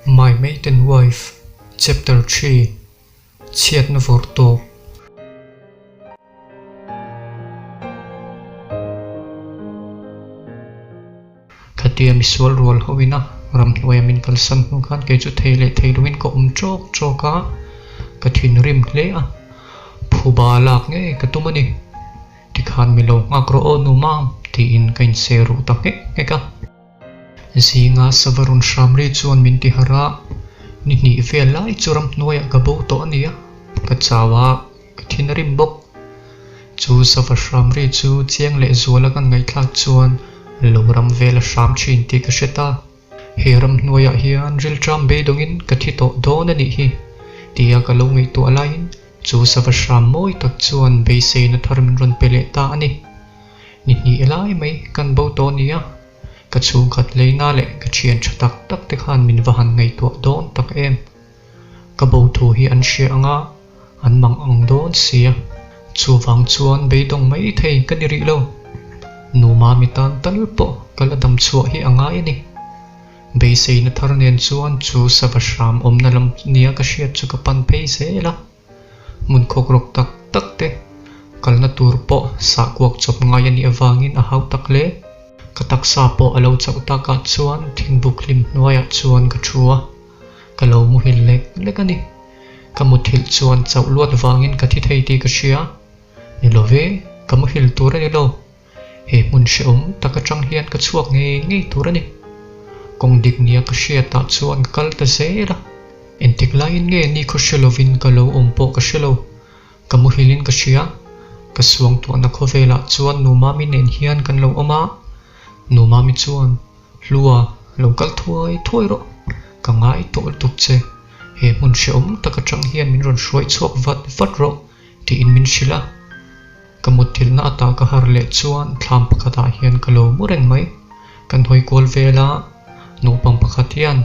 My Maiden Wife Chapter 3 Chhiatna vawrh tawp. Khatia misual rual ho ina ramhnuaia min kalsan hnu khan kei chu thei leh thei loin ka awm tawk tawk a, ka thinrim hle a, phuba lak ngei ka tum a ni. Tikhan mi lo nghak rawh aw nu mam tiin ka inse ruh ta nghek nghek a. Zinga sava rawn hram ri chuan min ti harh a, ni hnih vel lai chu ramhnuaiah ka bo tawh a nia, ka chau a, ka thin a rim bawk. Chu sava hram ri chu chiang leh zuala kan ngaihthlak chuan lo ram vel a hram thin tih ka hre ta. He ramhnuaiah hian rilṭam beidawngin ka thi tawh dawn a nih hi tia ka lo ngaihtuah laiin chu sava hram mawi tak chuan beiseina thar min rawn pe leh ta a ni. Ni hnih lai mai kan bo tawh nia, ka chhungkhat leina leh ka thian tha tak tak te khan min va han ngaihtuah dawn tak em. Ka bo thu hi an hria ang a, an mang ang dawn sia. Chuvang chuan beidawng mai thei ka ni rih lo. Nu Mami tan tal pawh ka la dam chhuah hi a ngai a ni. Beiseina thar nen chuan chu sava hram awmna lam nia ka hriat chu ka pan phei zel a. Hmun khawkrawk tak tak te kalna tur pawh sahkuak chawp ngai a nih avangin a hau tak hle. Ka taksa pawh a lo chauh takah chuan thingbuk hlim hnuaiah chuan ka thu a, ka lo muhil lek lek a ni. Ka muthilh chuan chauh luat vangin ka thi thei tih ka hria. Ni lo ve, ka muhil tur a ni lo. He hmun hrehawm tak atang hian ka chhuak ngei ngei tur a ni. Kawng dik nia ka hriatah chuan ka kal ta zel a. Engtik laiin nge ni khaw hre lovin ka lo awm pawh ka hre lo. Ka muhilin ka hria. Ka suangtuahna khawvelah chuan Nu Mami nen hian kan lo awm a. Nu Mami chuan, Hlua, lo kal thuai thuai rawh. Ka ngai tawh lutuk che. He hmun hrehawm tak atang hian min rawn hruai chhuak vat vat rawh, tiin min hrilh a. Ka mutthilhna ata ka har leh chuan thlam pakhatah hian ka lo mu reng mai. Kan hawi kual vel a, naupang pakhat hian,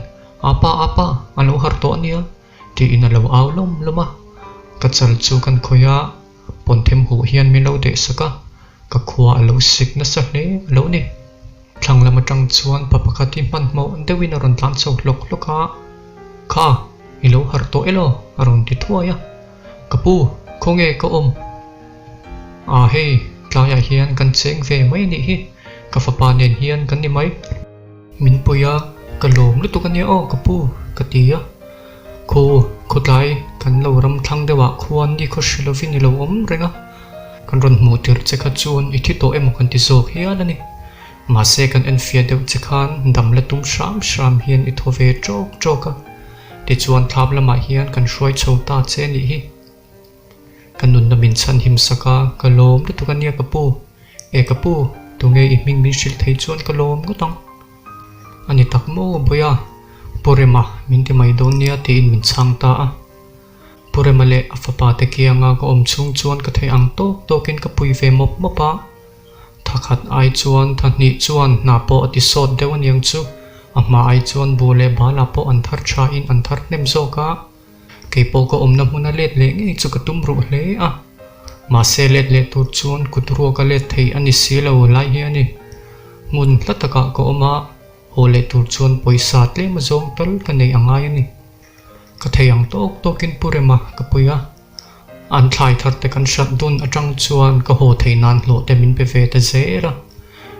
Apa, apa, a lo har tawh ania, tiin a lo au lawm lawm a. Ka chal chu kan khawih a, pawnthem huh hian min lo deh sak a, ka khua a lo sik nasa hle a lo ni. Thlang lam atang chuan pa pakhat hi hmanhmawh deuhin a rawn tlan chho hlawk hlawk a, Kha, i lo har tawh elaw? a rawn ti thuai a. Ka pu, khawnge ka awm? Ah hei, tlaiah hian kan cheng ve mai a nih hi, ka fapa nen hian kan ni mai. Min pui a, ka lawm lutuk a nia aw ka pu, ka ti a. Khu, khawtlai kan lo ram thlang deuhah khuan ni khaw hre lovin i lo awm reng a, kan rawn hmuh tirh che kha chuan i thi tawh emaw kan ti zawk hial a ni. Mahse kan enfiah deuh che khan dam la tum hram hram hian i thaw ve tawk tawk a. Tichuan thlap lamah hian kan hruai chho ta che a nih hi. Ka nunna min chhan him sak a, ka lawm lutuk a nia ka pu. E ka pu, tunge i hming min hrilh thei chuan ka lawm ngawt ang. A ni tak maw Bawiha, Pu Rema min ti mai dawn nia tiin min chhang ta a. Pu Rema leh a fapa te kianga ka awm chhung chuan ka theih ang tawk tawkin ka pui ve mawp mawp a. Tha khat ai chuan tha hnih chuan hna pawh a ti sawt deuh aniang chu, a hma ai chuan bu leh bala pawh an thar tha in an thar hnem zawk a, kei pawh ka awmna hmuna let leh ngei chu ka tum ruh hle a, mahse let leh tur chuan kut ruak a let thei a ni si lo lai hi a ni. Hmun hla takah ka awm a, haw leh tur chuan pawisa tlem azawng tal ka neih a ngai a ni. Ka thei ang tawk tawkin Pu Rema ka pui a. An thlai thar te kan hrat dun atang chuan ka haw thei nan hlawh te min pe ve ta zel a.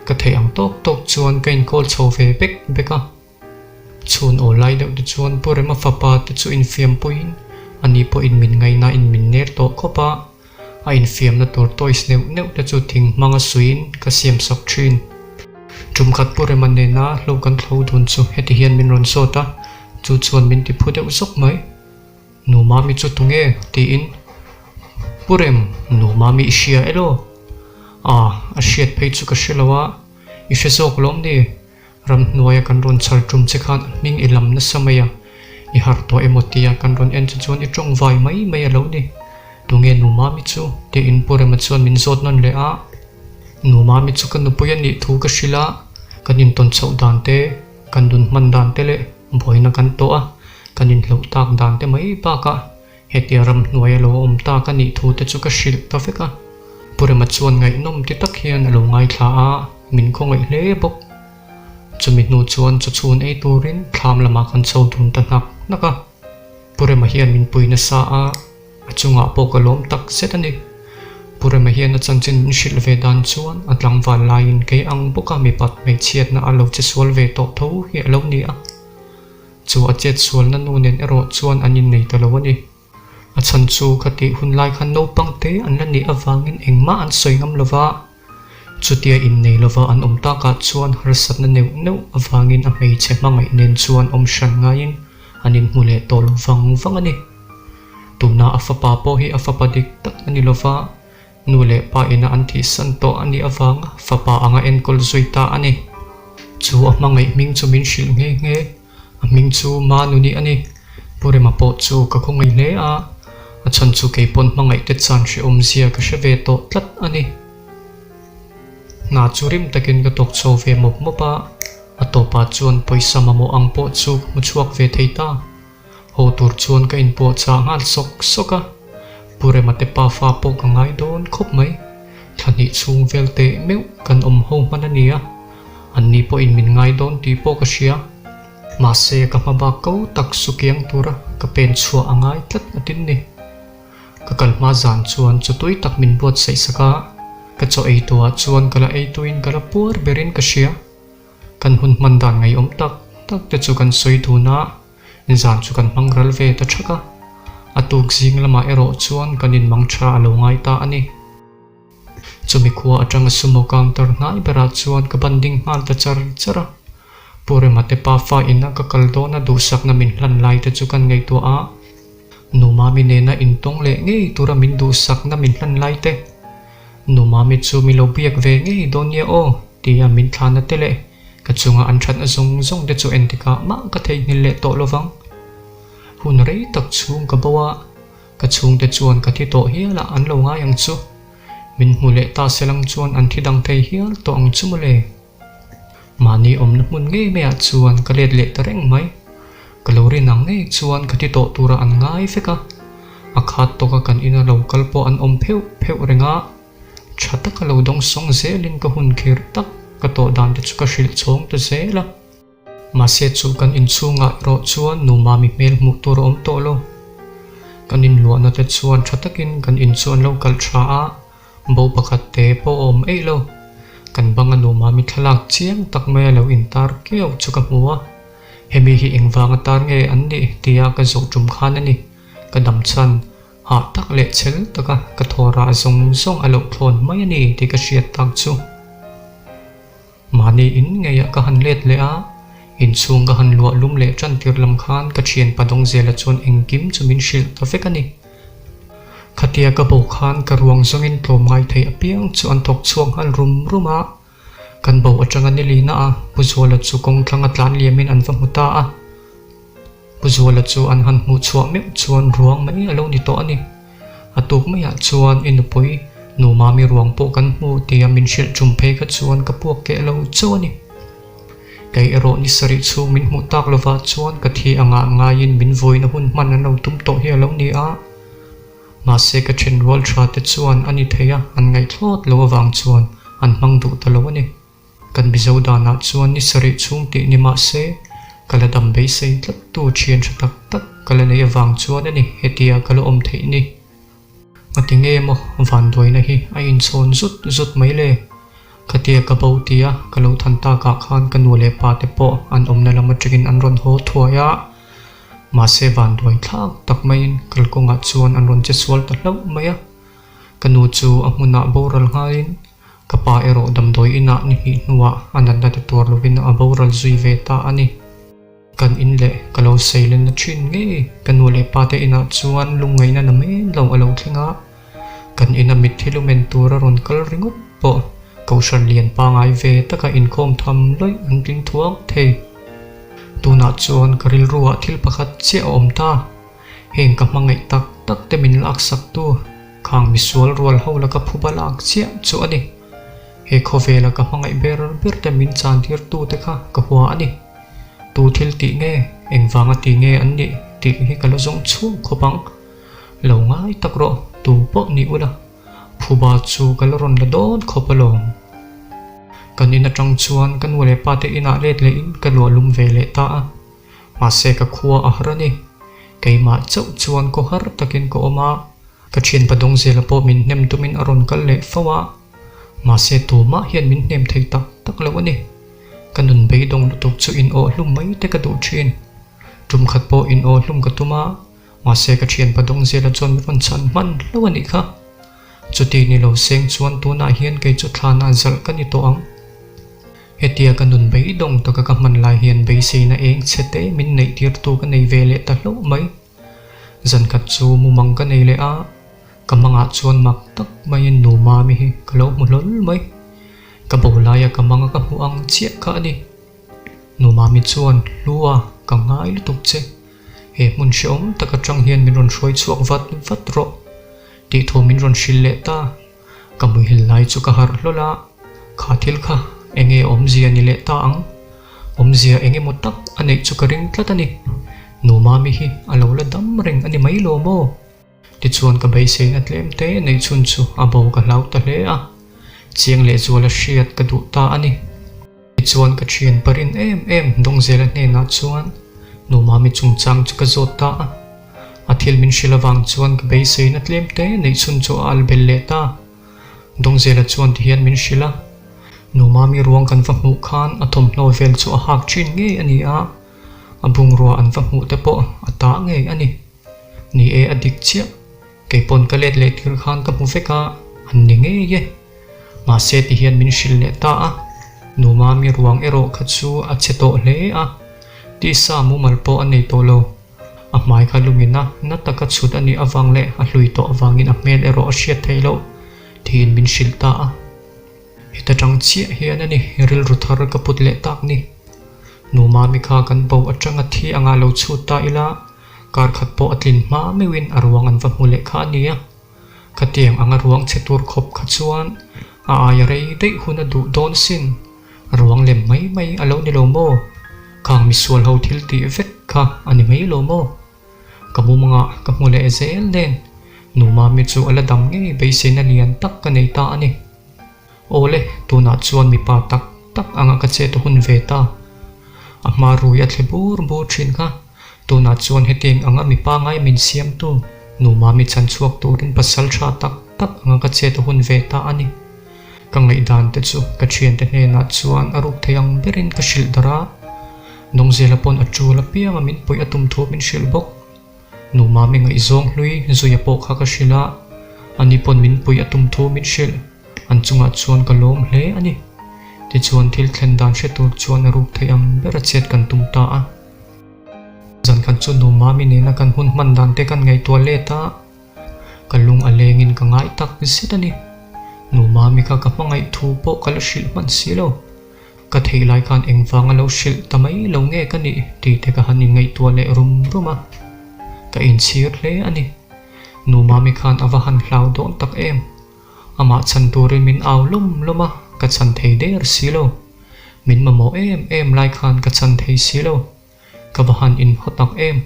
Ka theih ang tawk tawk chuan ka inkawl chho ve bek bek a. Chhun aw lai deuh te chuan Pu Rema fapa te chu infiam puiin ani pawhin min ngaihna in min ner tawh khawp a. A infiamna tur toys neuh neuh te chu thing hmanga suiin ka siam sak thin. Tum khat Pu Rema nena hlo kan thlo dun chu heti hian min rawn zawt a, chu chuan min ti phu deuh zawk mai. Nu Mami chu tunge? tiin Pu Rem, Nu Mami i hria elaw? A, a hriat phei chu ka hre lo a, i hre zawk lawm ni? Ramhnuaia kan rawn chhar tum che khan a hming i lam nasa mai a, i harh tawh emaw tia kan rawn en che chuan i tawng vai mai mai a lo ni. Tunge Nu Mami chu? tiin Pu Rema chuan min zawt nawn leh a. Nu Mami chu ka nupui a nih thu ka hrilh a, kan intawn chhoh dan te, kan nun hman dan te leh buaina kan tawh a, kan inhloh tak dan te mai bakah hetia ramhnuai a lo awm tak a nih thu te chu ka hrilh ta vek a. Pu Rema chuan ngaihnawm ti tak hian a lo ngaithla a, min khawngaih hle bawk. Chumi hnu chuan chawchhun ei turin thlam lamah kan chho dun ta hnak hnak a. Pu Rema hian min pui nasa a, a chungah pawh ka lawm tak zet a ni. Pu Rema hian a chanchin min hrilh ve dan chuan a tlangval laiin kei ang bawka mipat hmeichhiatna a lo che sual ve tawh tho hi a lo ni a. Chu a chet sualna nu nen erawh chuan an innei ta lo a ni. A chhan chu khatih hun lai khan naupang te an la nih avangin engmah an sawi ngam lo va, chutia innei lova an awm takah chuan harsatna neuh neuh avangin a hmeichhe hmangaih nen chuan awm hran ngaiin an inhmu leh tawh lo vang vang a ni. Tuna a fapa pawh hi a fapa dik tak a ni lo va, Nu leh pa ina an thihsan tawh a nih avanga fapa anga enkawl zui ta a ni. Chu a hmangaih hming chu min hrilh nghe nghe. A hming chu Manuni a ni. Pu Rema pawh chu ka khawngaih hle a, a chhan chu kei pawn hmangaih te chan hrehawm zia ka hre ve tawh tlat a ni. Hna chu rim takin ka tawk chho ve mawp mawp a, a tawpah chuan pawisa mamawh ang pawh chu ka hmu chhuak ve thei ta. Haw tur chuan ka inpawh chah nghal sawk sawk a, Pu Rema te pafa pawh ka ngai dawn khawp mai. Thla hnih chhung vel teh meuh kan awm ho hman a nia, an ni pawhin min ngai dawn tih pawh ka hria. Mahse ka hma bak ko tak sukiang tura ka pen chhuah a ngai tlat a tin ni. Ka kal hma zan chuan chaw tui tak min buatsaih sak a, ka chaw ei tuah chuan ka la ei tuiin ka la puar berin ka hria. Kan hun hman dan ngaihawm tak tak te chu kan sawi dun a, zan chu kan hmang ral ve ta thak a. A tuk zing lamah erawh chuan kan inmang tha a lo ngai ta a ni. Chumi khua atanga sumo counter hnai berah chuan ka ban ding nghal ta char char a. Pu Rema te pafa ina ka kal dawna duhsakna min hlan lai te chu kan ngaihtuah a. Nu Mami nena intawng leh ngei tura min duhsakna min hlan lai te. Nu Mami chu mi lo biak ve ngei dawn nia aw. Tia min thlahna te leh ka chunga an thatna zawng zawng te chu entikah mah ka theihnghilh leh tawh lovang. Hun rei tak chhung ka bo a, ka chhungte chuan ka thi tawh hial a an lo ngai ang chu. Min hmu leh ta selang chuan an thi dang thei hial tawh ang chu mawle. Mahni awmna hmun ngei maiah chuan ka let leh ta reng mai. Ka lo rin ang ngei chuan ka thi tawh tura an ngai vek a, a khat tawka kan ina lo kal pawh an awm pheuh pheuh reng a. Tha taka lo dawng sawng zelin ka hun khir tak ka tawh dan te chu ka hrilh chhawng ta zel a. Mahse chu kan inchhungah erawh chuan nu Mami hmel hmuh tur a awm tawh lo. Kan inluahna te chuan tha takin kan in chu an lo kalh tha a, bo pakhat te pawh a awm eih lo. Kan banga nu Mami thlalak chiang tak maia lo intar kiau chu ka hmu a. Hemi hi engvanga tar nge an nih tia ka zawh tum khan a ni. Ka dam chhan. Hah tak leh chhel taka ka thaw rah zawng zawng a loh thlawn mai a ni tih ka hriat tak chu. Mahni in ngeiah ka han let leh a, inchhung ka han luah lum leh tan tir lam khan ka thian Padawngzela chuan engkim chu min hrilh ta vek a ni. Khatia ka bo khan ka ruang zawngin tlawm ngai thei apiang chu an thawk chhuak nghal rum rum a, kan bo atanga ni lina a Pu Zuala chu kawng thlanga tlan liamin an va hmu ta a. Pu Zuala chu an han hmuh chhuah meuh chuan ruang mai a lo ni tawh a ni. A tuk maiah chuan i nupui nu Mami ruang pawh kan hmu tia min hrilh tum phei kha chuan ka puak keh lo chauh a ni. Kei erawh ni sarih chhung min hmuh tak lovah chuan ka thi angah ngaiin min vawina hun hman an lo tum tawh hi a lo ni a. Mahse ka then rual tha te chuan a ni thei a, an ngaihthlawt lo avang chuan an hmang duh ta lo a ni. Kan Mizo danah chuan ni sarih chhung tih ni mah se, ka la dam beisei tlat tu thian tha tak tak ka la neih avang chuan a ni hetia ka la awm theih ni. Ngati nge maw vanduaina hi a inchhawn zut zut mai le? Khatia ka bo tia ka lo than takah khan ka nu leh pa te pawh an awmna lam atangin an rawn haw thuai a, mahse vanduai thlak tak maiin kalkawngah chuan an rawn che sual ta hlauh mai a. Ka nu chu a hmunah boral nghalin Ka pa erawh damdawi inah ni hnih hnuah a natna ti tuar lovin a boral zui ve ta a ni. Kan in leh ka lo seilenna thin ngei ka nu leh pa te inah chuan lungngaihna na men lo a lo thleng a, kan ina mitthi lumen tur a rawn kal ringawt pawh Kohhran lian pangai ve taka inkhawm tham lawih an tling thuak thei. Tunah chuan ka rilruah thil pakhat chiah a awm ta. Heng ka hmangaih tak tak te min laksak tu khang misual rual ho laka phuba lak chiah chu a ni. He khawvela ka hmangaih ber ber te min chan tir tu te kha ka hua a ni. Tu thil tih nge, engvanga ti nge an nih tih hi ka la zawng chhung khawp ang. Lo ngai tak rawh, tu pawh ni ula, phuba chu ka la rawn la dawn khawp alawm. Kan in atang chuan ka nu leh pa te inah let lehin ka luah lum ve leh ta a. Mahse ka khua a har a ni. Keimah chauh chuan khaw har takin ka awm a, ka thianpa Dawngzela pawh min hnem tumin a rawn kal leh fo a. Mahse tumah hian min hnem thei tak tak lo a ni. Ka nun beidawng lutuk chu in awh hlum mai te ka duh thin. Tum khat pawh in awh hlum ka tum a, mahse ka thianpa Dawngzela chuan min rawn chhan hman hlauh a nih kha. Chuti ni lo seng chuan tunah hian kei chu thlanah zalh ka ni tawh ang. Hetia ka nun beidawng taka ka hman lai hian beiseina eng chhe te min neih tirtu ka nei ve leh ta hlauh mai. Zan khat chu mumang ka nei leh a, ka mangah chuan mak tak maiin nu Mami hi ka lo hmu hlawl mai. Ka bo laia ka manga ka hmuh ang chiah kha a ni. Nu Mami chuan, Hlua, ka ngai lutuk che. He hmun hrehawm tak atang hian min rawn hruai chhuak vat vat rawh tih thu min rawn hrilh leh ta. Ka muihil lai chu ka harh hlawl a, kha thil kha enge awmzia ni leh ta ang? Awmzia eng emaw tak a neih chu ka ring tlat a ni. Nu Mami hi a lo la dam reng a ni mai lo maw? Tichuan ka beiseina tlem te neih chhun chu a bo ka hlau ta hle a, chiang lehzuala hriat ka duh ta a ni. Tichuan ka thian parin em em Dawngzela hnenah chuan Nu Mami chungchang chu ka zawt ta a. A thil min hrilh avang chuan ka beiseina tlem te neih chhun chu a al bel leh ta. Dawngzela chuan tihian min hrilh a, Nu Mami ruang kan va hmuh khan a thawmhnaw vel chu a hak thin ngei a ni a, a bungrua an va hmuh te pawh a ta ngei a ni. Ni e a dik chiah, kei pawn ka let leh tir khan ka hmu vek a, an ni ngei e. Mahse ti hian min hrilh leh ta a, Nu Mami ruang erawh kha chu a che tawh hle a, tisa mumal pawh a nei tawh lo. A hmai kha lungin a na taka chhut a nih avang leh a hlui tawh avangin a hmel erawh a hriat theih loh tiin min hrilh ta a. Heta tang chiah hian a ni rilru thar ka put leh tak ni. Nu Mami kha kan bo atanga thi anga lo chhut ta ila, kar khat pawh a tlin hma meuhin a ruang an va hmu leh kha a nia. Khatiang anga ruang chhe tur khawp kha chuan a aia rei daih hun a duh dawn sin. Ruang lem mai mai a lo ni lo maw? Khang misual ho thil tih vek kha a ni mai lo maw? Ka mumangah ka hmu leh zel nen Nu Mami chu a la dam ngei beiseina lian tak ka nei ta a ni. Awle, tunah chuan mipa tak tak anga ka chet hun ve ta. A hma rui a thle bur bur thin kha. Tunah chuan hetiang anga mipa ngai min siamtu Nu Mami chan chhuak turin pasal tha tak tak anga ka chet hun ve ta a ni. Ka ngaihdan te chu ka thiante hnenah chuan a ruk thei ang berin ka hrilh darh a. Dawngzela pawn a tul apianga min puih a tum thu min hrilh bawk. Nu Mami ngaihzawng hlui Zuia pawh kha ka hrilh a, ani pawn min puih a tum thu min hrilh. An chungah chuan ka lawm hle a ni. Tichuan thil thlen dan hre tur chuan a ruk theih ang ber a chet kan tum ta a. Zan khat chu Nu Mami nena kan hun hman dan te kan ngaihtuah let a, ka lung a lengin ka ngai tak zet a ni. Nu Mami kha ka hmangaih thu pawh ka la hrilh hman si lo. Ka theih lai khan engvang a lo hrilh ta mai lo nge ka nih tih te ka han inngaihtuah leh rum rum a, ka inchhir hle a ni. Nu Mami khan a va han hlau dawn tak em. Amah chhan turin min au lawm lawm a, ka chhan thei der si lo. Min mamawh em em lai khan ka chhan thei si lo. Ka va han inhaw tak em.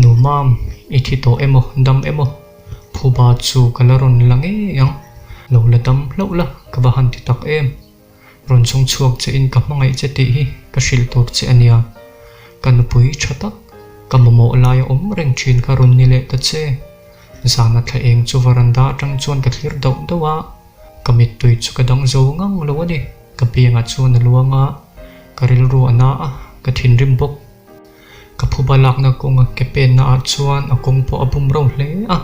Nu Mam, i thi tawh emaw dam emaw? Phuba chu ka la rawn la ngei ang. Lo la dam hlauh la, ka va han ti tak em. Rawn chhung chhuak che in ka hmangaih che tih hi ka hrilh tur che a nia. Ka nupui tha tak, ka mamawh lai a awm reng thin kha rawn ni leh ta che. Zana thla eng chu varanda atang chuan ka thlir dauh dauh a, ka mittui chu ka dang zo ngang lo a ni. Ka biangah chuan a luang a, ka rilru a na a, ka thinrim bawk. Ka phuba lakna kawnga ke penna ah chuan a kawng pawh a bum ro hle a,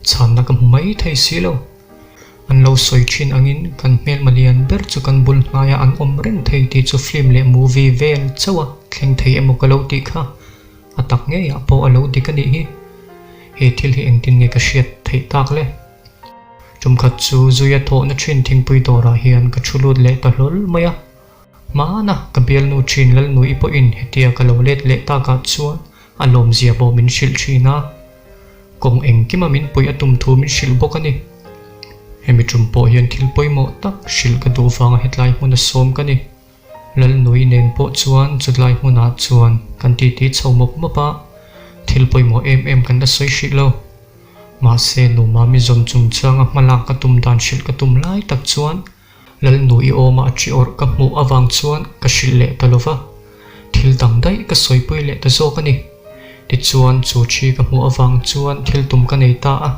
chhanna ka hmu mai thei si lo. An lo sawi thin angin kan hmelma lian ber chu kan bul hnaiah an awm reng thei tih chu film leh movie vel chauh a thleng thei emaw ka lo tih kha a tak ngeiah pawh a lo dik a nih hi. He thil hi engtin nge ka hriat theih tak le? Tumkhat chu Zuia thawhna thin thingpui dawrah hian ka thu lut leh ta hlawl mai a. Hmana ka bialnu thin Lalnui pawhin hetia ka lo let leh takah chuan a lawmzia pawh min hrilh thin a. Kawng engkima min puih a tum thu min hrilh bawk a ni. Hemi tum pawh hian thil pawimawh tak hrilh ka duh vanga hetlai hmuna sawm ka ni. Lalnui nen pawh chuan chutlai hmunah chuan kan titi chho mawp mawp a, thil pawimawh em em kan la sawi hrih lo. Mahse, Numami zawn chungchanga hmalak ka tum dan hrilh ka tum lai tak chuan. Lalnu i awma a ṭi awrh ka hmuh avang chuan ka hrilh leh ta lo va, thil dang daih ka sawipui leh ta zawk a ni. Tichuan chu ṭhi ka hmuh avang chuan thil tum ka nei ta a.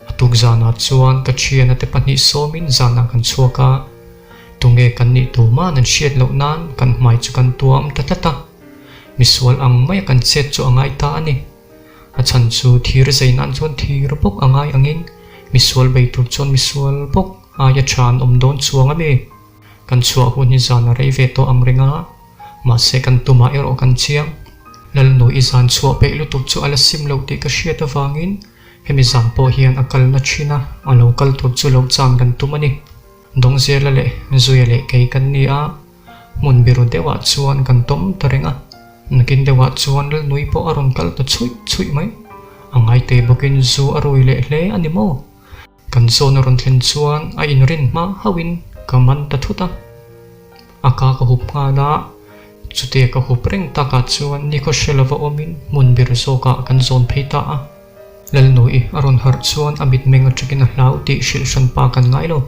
A tuk zanah chuan ka ṭhiana te pahnih sawmin zanah kan chhuak a, tunge kan nih tuman an hriat loh nan kan hmai chu kan tuam ta tlat a, misual ang maia kan chet chu a ngai ta a ni. A chhan chu thir zei nan chuan thir bawk a ngai angin misual bei tur chuan misual bawk aia tha an awm dawn chuang a mi. Kan chhuah hun hi zan a rei ve tawh ang reng a, mahse kan tumah erawh kan chiang. Lalnu i zan chhuah peih lutuk chu a la sim lo tih ka hriat avangin hemi zan pawh hian a kalna thin a, a lo kal tur chu lo chan kan tum a ni. Dawngzela leh Zuia leh kei kan ni a, hmun biru deuhah chuan kan tawm ta reng a. Nakin deuhah chuan Lalnui pawh a rawn kal ta chhuih chhuih mai. A ngaite bawkin zu a rui leh hle a ni maw? Kan zawn a rawn thlen chuan a inrin hma hauhin ka man ta thut a. A ka ka hup nghal a, chutia ka hup reng takah chuan nikhaw hre lova awmin hmun bir zawkah kan zawn phei ta a. Lalnui a rawn harh chuan a mitmeng atangin a hlau tih hrilh hran pa kan ngai lo.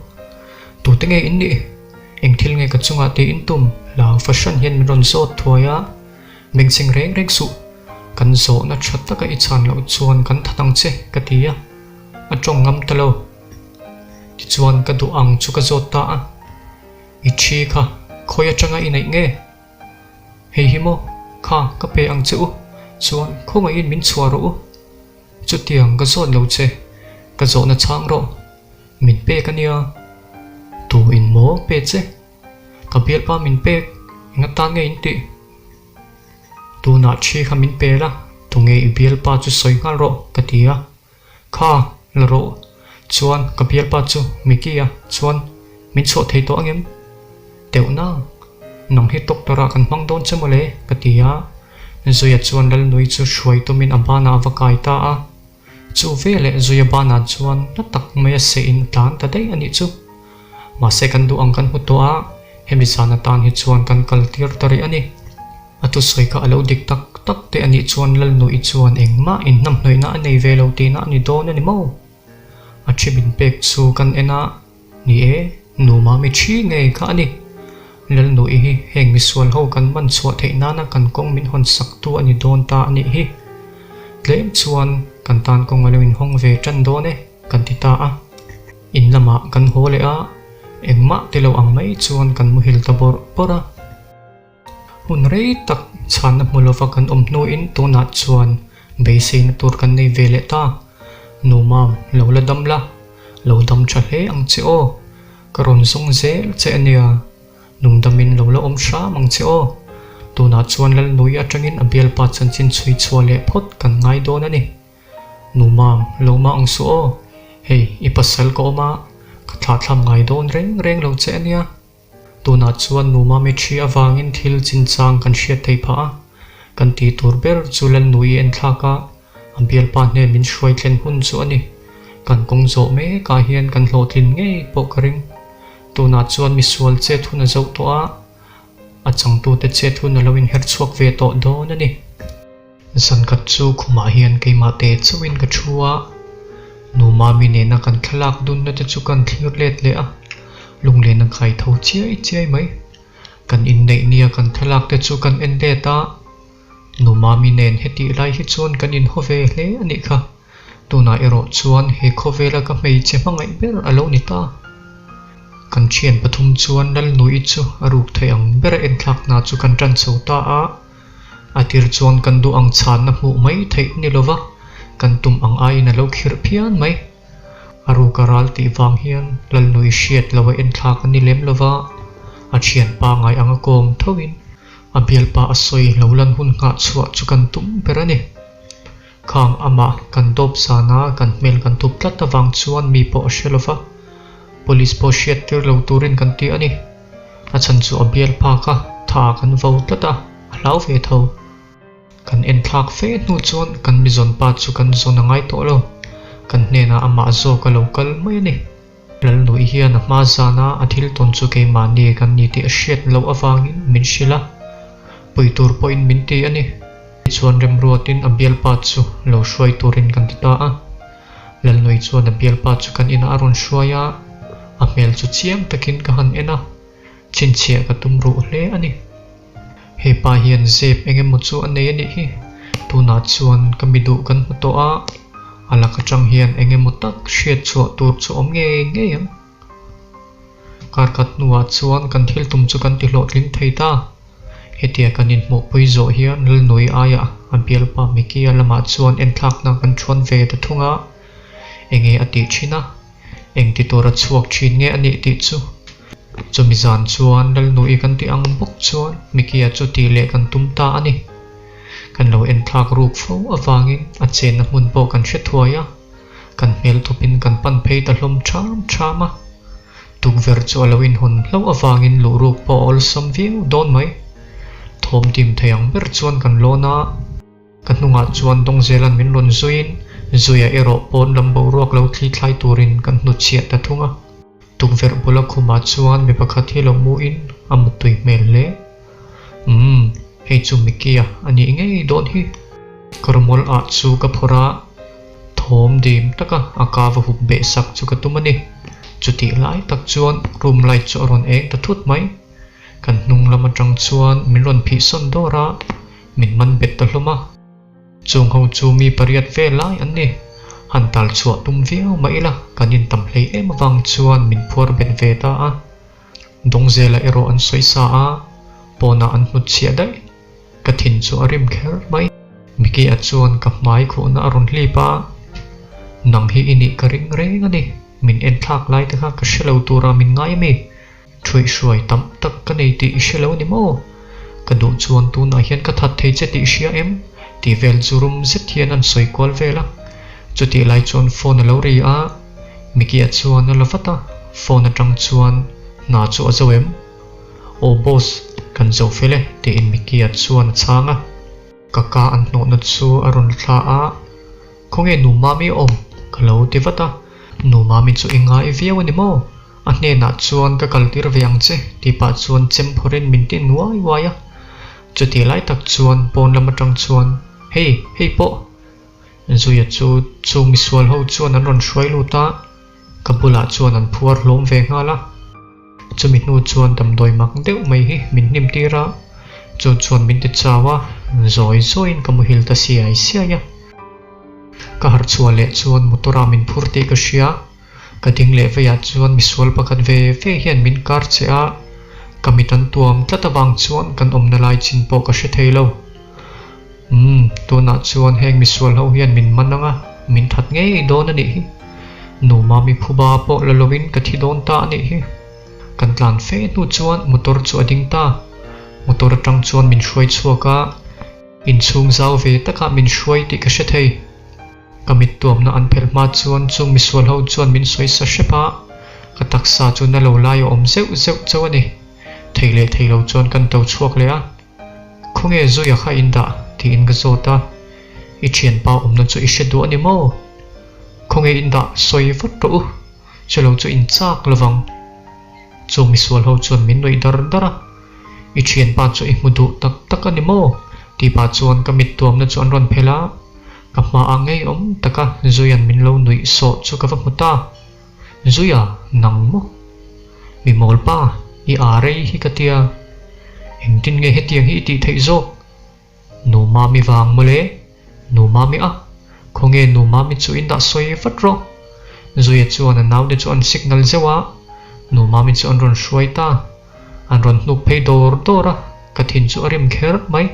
Tute nge in nih? Eng thil nge ka chungah tih in tum? Hlau fahran hian min rawn zawt thuai a, Bengchheng reng reng suh, kan zawhna tha taka i chhan loh chuan kan that ang che ka ti a, a tawng ngam ta lo. Tichuan ka duh ang chu ka zawt ta a, I thi kha khawi atanga i neih nge? Hei hi maw? Kha, ka pe ang che u. Chuan, khawngaihin min chhuah rawh u. Chutiang ka zawt lo che, ka zawhna chhang rawh. Min pek a nia. Tu in maw pe che? Ka bialpa min pek, eng atan nge in tih? Tunah thi kha min pe la, tunge i bialpa chu sawi nghal rawh, ka ti a. Kha, la rawh. Chuan ka bialpa chu Mickey-a chuan min chhuah thei tawh angem? Teuh nang. Nang hi doctor ah kan hmang dawn che mawle, ka ti a. Zuia chuan Lalnui chu hruai tumin a banah a va kai ta a. Chu veleh Zuia banah chuan hla tak mai a seh in a tlan ta daih a nih chu. Mahse kan duh ang kan hmu tawh a, hemi zan atan hi chuan kan kal tir ta rih a ni. A thusawi kha a lo dik tak tak te a nih chuan Lalnui chuan engmah inhnamhnawihna a nei ve lo tihna a ni dawn a ni maw? A thi min pek chu kan en a, ni e, nu mami thi ngei kha a ni. Lalnui hi heng misual ho kan man chhuah theih nana kan kawng min hawn sak tu a ni dawn ta a nih hi. Tlem chuan kan tan kawng a lo inhawng ve tan dawn e, kan ti ta a. In lamah kan haw leh a, engmah ti lo ang mai chuan kan muhil ta bawrh bawrh a. Hmun rei tak chhanna hmu lova kan awm hnuin tunah chuan beiseina tur kan nei ve leh ta. Nu Mam, lo la dam la, lo dam tha hle ang che aw. Ka rawn zawng zel che a nia. Nungdamin lo la awm hram ang che aw. Tunah chuan Lalnui atangin a bialpa chanchin chhui chhuah leh phawt kan ngai dawn a ni. Nu Mam, lo mah ang suh aw. Hei, i pasal ka awm a, ka thlahthlam ngai dawn reng reng lo che a nia. Tunah chuan nu Mami thi avangin thil chinchang kan hriat theih phah a, kan tih tur ber chu Lalnui i enthlak a, a bialpa hnen min hruai thlen hun chu a ni. Kan kawng zawh mekah hian kan hlawhtlin ngei pawh ka ring. Tunah chuan misual chet hun a zoh tawh a, a changtute chet hun a lo inher chhuak ve tawh dawn a ni. Zankhat chu khumah hian keimah te chauhin ka thu a, nu Mami nena kan thlalak dunna te chu kan thlir let leh a, lunglen a kai tho chiai chiai mai. Kan inneih nia kan thlalak te chu kan en let a, nu Mami nen hetih lai hi chuan kan inhaw ve hle a nih kha. Tunah erawh chuan he khawvela ka hmeichhe hmangaih ber a lo ni ta. Kan thian pathum chuan Lalnui chu a ruk theih ang ber a enthlak hna chu kan tan chho ta a. A tir chuan kan duh ang chhanna hmuh mai theih ni lova, kan tum ang aiin a lo khirh phian mai. A ruka ral tih vang hian Lalnui hriat lo a enthlak a ni lem lova, a thianpa ngai anga kawm thoin a bialpa a sawi lo lan hun nghah chhuah chu kan tum ber a ni. Khang amah kan dawp zana kan hmel kan thup tlat avang chuan mi pawh a hre lova, police pawh hriat tir lo turin kan ti a ni. A chhan chu a bial phak a, tha kan vo tlat a, a hlau ve tho. Kan en thlak fe hnu chuan kan mizawn pa chu kan zawn a ngai tawh lo. Kan hnenah amah zawk a lo kal mai a ni. Lalnui hian a hma zana a thil tawn chu keimahni kan ni tih a hriat loh avangin min hrilh a, pui tur pawhin min ti a ni. Tichuan remruatin a bialpa chu lo hruai turin kan ti ta a. Lalnui chuan a bialpa chu kan inah a rawn hruai a. A hmel chu chiang takin ka han en a, chhinchhiah ka tum ruh hle a ni. He pa hian zep eng emaw chu a nei a nih hi. Tunah chuan ka mi duh kan hmu tawh a, a lak atang hian eng emaw tak hriat chhuah tur chu awm ngei ngei ang. Kar khat hnuah chuan kan thil tum chu kan ti hlawhtling thei ta. Hetia kan inhmuhpui zawh hian Lalnui aiah a bialpa Mickey-a lamah chuan enthlakna kan thuan ve ta thung a, enge a tih thin a, eng ti tura chhuak thin nge a nih tih chu. Chumi zan chuan Lalnui kan tih ang bawk chuan Mickey-a chu tih leh kan tum ta a ni. Kan lo enthlak ruk fo avangin a chenna hmun pawh kan hre thuai a. Kan hmel thupin kan pan phei ta hlawm ṭham ṭham a, tukverh chu a lo inhawn hlauh avangin luhruk pawh a awlsam viau dawn mai. Thawm dim thei ang ber chuan kan lawn a, ka hnungah chuan Dawngzela'n min rawn zuiin Zuia erawh pawn lam boruak lo thli thlai turin kan hnutchhiah ta thung a. Tukverh bula khumah chuan mi pakhat hi lo muin a muttui hmel hle. Umm, hei chu Mickey-a a nih ngei dawn hi. Ka rawmawl ah chu ka phawrh a, thawm dim taka a ka va hup beh sak chu ka tum a ni. Chutih lai tak chuan room light chu a rawn eng ta thut mai. Kan hnung lam atang chuan min rawn phih sawn dawr a, min man bet ta hlawm a. Chung ho chu mi pariat ve lai an ni. Han tal chhuah tum viau mah ila kan intam hlei em avang chuan min phuar bet ve ta a. Dawngzela erawh an sawi sa a, pawnah an hnut chhiah daih. Ka thin chu a rim kher mai. Mickey-a chuan ka hmai khuhna a rawn hlip a, Nang hi i nih ka ring reng a ni. Min enthlak lai te kha ka hre lo tura min ngai a mi? Thuihhruai tam tak ka nei tih i hre lo ni maw? Ka duh chuan tunah hian ka that thei che tih i hria em? Tih vel chu rum zet hian an sawi kual vel a. Chutih lai chuan phone a lo ri a, Mickey-a chuan a la vat a, phone atang chuan hna chu a zo em? Aw boss, kan zo fel e tiin Mickey-a chuan a chhang a. Ka ka an hnawhna chu a rawn thla a, Khawnge nu Mami awm? Ka lo ti vat a, Nu Mami chu i ngai viau a ni maw? A hnenah chuan ka kaltir ve ang che tih pah chuan chem phawrhin min ti nuai uai a. Chutih lai tak chuan pawn lam atang chuan, Hei, hei pawh! Zuia chu chu misual ho chuan an rawn hruai lut a, ka bulah chuan an phuar hlawm ve nghal a. Chumi hnu chuan damdawi mak deuh mai hi min hnim tir a, chu chuan min ti chau a, zawi zawiin ka muhil ta siai siai a. Ka harh chhuah leh chuan motor ah min phur tih ka hria, ka ding leh veiah chuan misual pakhat ve ve hian min kar che a, ka mit an tuam tlat avang chuan kan awmna lai chin pawh ka hre thei lo. Umm, tunah chuan heng misual ho hian min man ang a, min that ngei dawn a nih hi. Nu Mami phuba pawh la lovin ka thi dawn ta a nih hi. Kan tlan fe hnu chuan motor chu a ding ta. Motor atang chuan min hruai chhuak a, inchhung zau ve takah min hruai tih ka hre thei. Ka mit tuamna an phelh hma chuan chung misual ho chuan min sawi sa hrep a, ka taksa chu na lo lai a awm zeuh zeuh chauh a ni. Thei leh thei lo chuan kan to chhuak leh a. Khawnge Zuia kha in dah? tiin ka zawt a. I thianpa awmna chu i hre duh a ni maw? Khawnge in dah sawi vat rawh u, chulo chu in chak lovang. Chu misual ho chuan min nuih dar dar a. I thianpa chu i hmu duh tak tak a ni maw? tih pah chuan ka mit tuamna chu an rawn phelh a. Ka hmaah ngeiawm taka Zuia'n min lo nuih sawh chu ka va hmu ta. Zuia, nang maw? Mi mawl pa, i aa rei hi ka tia. Engtin nge hetiang hi i tih theih zawk? Nu Mami vang mawle, Nu Mami a, khawnge Nu Mami chu in dah sawi vat rawh. Zuia chuan a naute chu an signal zeuh a, Nu Mami chu an rawn hruai ta. An rawn hnuk phei dawr dawr a, ka thin chu a rim kher mai.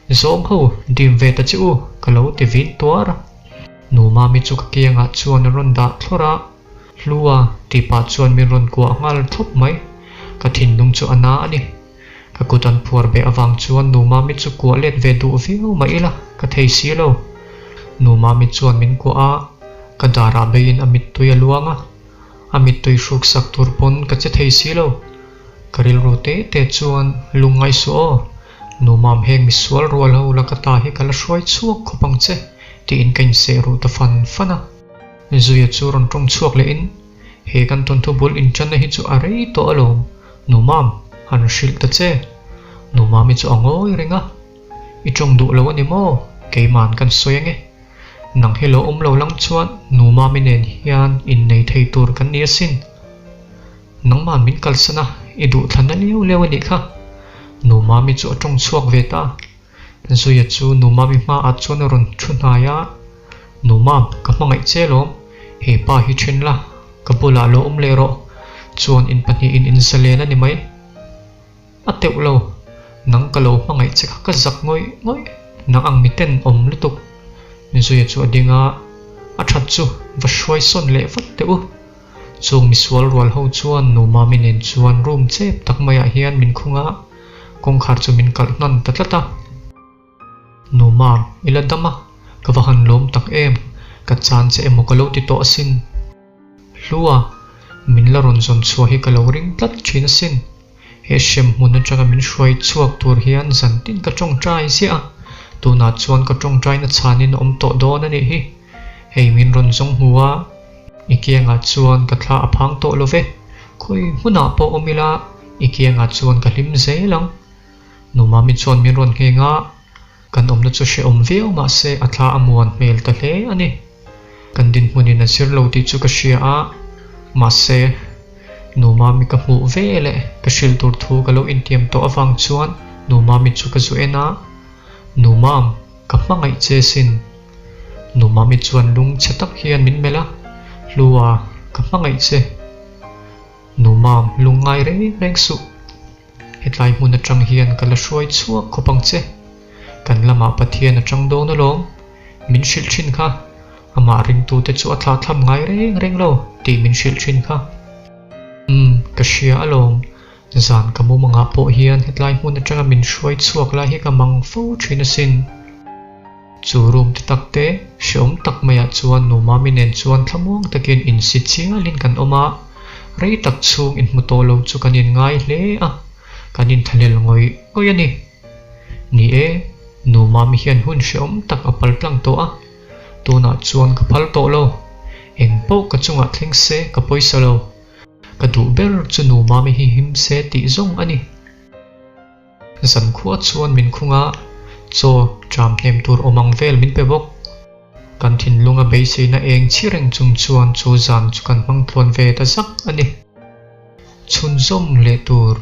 Zawng ho, dim ve ta che u, ka lo ti vin tuar a. Nu Mami chu ka kiangah chuan a rawn dah thlawrh a, Hlua tih pah chuan min rawn kuah nghal thlawp mai. Ka thinlung chu a na a ni. Ka kut an phuar beh avang chuan Nu Mami chu kuah let ve duh viau mah ila ka thei si lo. Nu Mami chuan min kuah a, ka darah beiin a mittui a luang a. A mittui hruk sak tur pawn ka che thei si lo. Ka rilru te te chuan lungngai suh aw, Nu Mam heng misual rual ho la ka ta hi ka la hruai chhuak khawp ang che tiin ka inseh ruh ta fan fan a. Zuia chu rawn tawng chhuak lehin, He kan thawnthu bul inṭanna hi chu a rei tawh alawm, Nu Mam, han hrilh ta che. Nu Mami chu a ngawi reng a, I tawng duh lo a ni maw? Keima'n kan sawi ange. Nang hi lo awm lo lang chuan Nu Mami nen hian innei thei tur kan ni asin. Nangman min kalsan a, i duhthlanna liau liau a nih kha. Nu Mami chu a tawng chhuak ve ta. Zuia chu Nu Mami hmaah chuan a rawn thu hnai a, Nu Mam, ka hmangaih che lawm, he pa hi then la, ka bulah lo awm leh rawh, chuan in pahnihin in zalen a ni mai. A teuh lo, nang ka lo hmangaih che kha ka zak ngawih ngawih, nang ang miten awm lutuk. Zuia chu a ding a, a that chu va hruai sawn leh vat teh u. Chung misual rual ho chuan Nu Mami nen chuan room chep tak maiah hian min khung a, kawngkhar chu min kalh hnan ta tlat a. Nu Mam, i la dam a, ka va han lawm tak em, ka chan che emaw ka lo ti tawh asin. Hlua, min la rawn zawn chhuah hi ka lo ring tlat thin asin. He hrem hmun atanga min hruai chhuak tur hian zantin ka tawngtai ziah a, tunah chuan ka tawngtaina chhanin a awm tawh dawn a nih hi. Hei min rawn zawng hmu a, i kiangah chuan ka thla a phang tawh lo ve, khawi hmunah pawh awm ila i kiangah chuan ka hlim zel ang. Nu Mami chuan min rawn ngheng a, kan awmna chu hrehawm viau mahse a thla a muan hmel ta hle a ni. Kan dinhmunin a zir lo tih chu ka hria a, mahse Nu Mami ka hmuh ve leh ka hrilh tur thu ka lo intiam tawh avang chuan Nu Mami chu ka zu en a, Nu Mam, ka hmangaih che sin. Nu Mami chuan lung chhe tak hian min melh a, Hlua, ka hmangaih che. Nu Mam, lung ngai reng reng suh. Hetlai hmun atang hian ka la hruai chhuak khawp ang che. Kan lamah Pathian a tang dawn alawm. Min hrilh thin kha. Amah ringtute chu a thlahthlam ngai reng reng lo tih min hrilh thin kha. Umm, ka hria alawm. Zan ka mumangah pawh hian hetlai hmun atanga min hruai chhuak lai hi ka mang fo thin asin. Chu room te tak te hreawm tak maiah chuan Nu Mami nen chuan thlamuang takin insi chialin kan awm a, rei tak chhung inhmu tawh lo chu kan inngai hle a, kan inthlahlel ngawih ngawih a ni. Ni e, Nu Mami hian hun hreawm tak a pal tlang tawh a, tunah chuan ka phal tawh lo. Eng pawh ka chungah thleng se ka pawisa lo. Ka duh ber chu Nu Mami hi him se tih zawng a ni. Zankhua chuan min khung a, chaw ṭam hnem tur awm ang vel min pe bawk. Kan thinlunga beiseina eng chhi reng chung chuan chu zan chu kan hmang tluan ve ta zak a ni. Chhunzawm leh tur.